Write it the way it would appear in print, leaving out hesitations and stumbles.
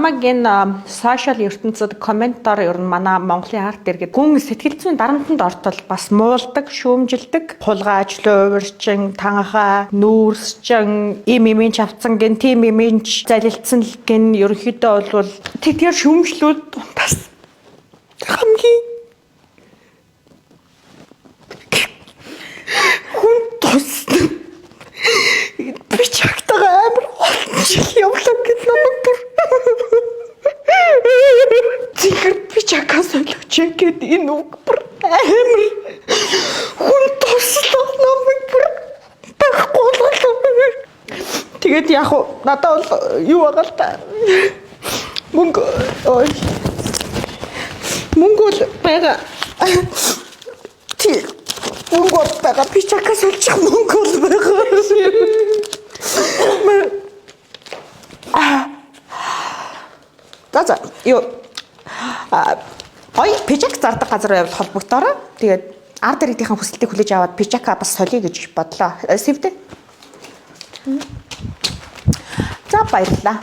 Намайг энэ social ертөнцид комментоор ер нь манай Монголын арт дэргэд гүн сэтгэл зүйн дарамтанд ортол бас муулдаг, шүүмжилдэг, хулгайч, лууварчин, танхаа, нүүрсчин, им имийн чавцан гин, тим имийн залилцсан л гин ерөнхийдөө бол тэдгээр шүүмжлүүд дундаас хамгийн хүн тусна. Би чагтайгаа амар олон жил явлаа гэж намайг бүр зихэр би чакаа солиоч гэд энэ үг бүр амар хүн туслаа намайг бүр байхгүй болголоо. Тэгээд яг уу надад бол юу байгаа л та мөнгө ой мөнгө бол байгаа. Тий мөнгө бол байгаа. Би чакаа соличих мөнгө бол байгаа. За юу гоё пижак зардаг газар байвал холбогдоорой. Тэгээд ард иргэдийн хүсэлтийг хүлээж аваад пижака бас солиё гэж бодлоо. Сэвдэ. За баярлалаа.